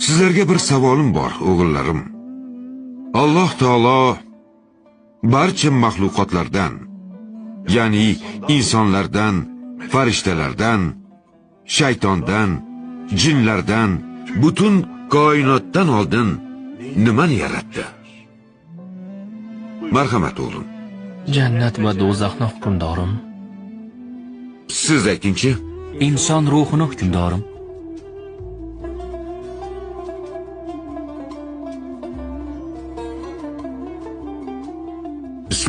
Sizlarga bir savolim bor, o'g'illarim. Alloh taolo barcha maxluqotlardan, ya'ni insonlardan, farishtalardan, shaytondan, jinlardan, butun koinotdan oldin nimani yaratdi? Marhamat o'g'lim. Jannat va do'zaxni, hukmdorim. Siz aytingchi? Inson ruhini, hukmdorim.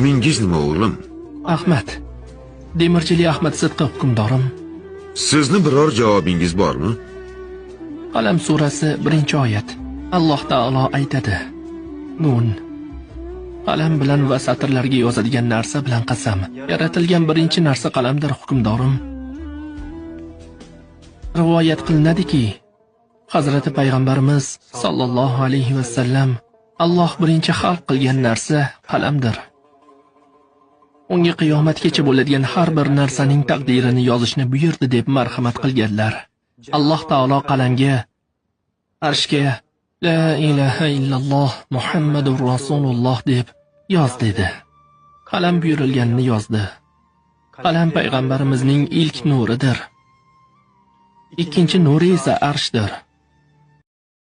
Ismingiz nima o'g'lim? Ahmad. Demirchilik Ahmad Sidqi, hukmdorim. Sizni biror javobingiz bormi? Qalam surasi 1-oyat. Alloh taolo aytadi: Nun. Qalam bilan va satrlarga yozadigan narsa bilan qasam. Yaratilgan birinchi narsa qalamdir, hukmdorim. Rivoyat qilinadiki, Hazrati Payg'ambarimiz sallallohu alayhi va sallam Alloh birinchi xalq qilgan narsa qalamdir. Unga qiyomatgacha bo'ladigan har bir narsaning taqdirini yozishni buyurdi deb marhamat qilganlar. Alloh taolo qalamga, arshga la ilaha illalloh Muhammadur Rasululloh deb yoz dedi. Qalam buyurilganini yozdi. Qalam payg'ambarimizning ilk nuridir. Ikkinchi nuri esa arshdir.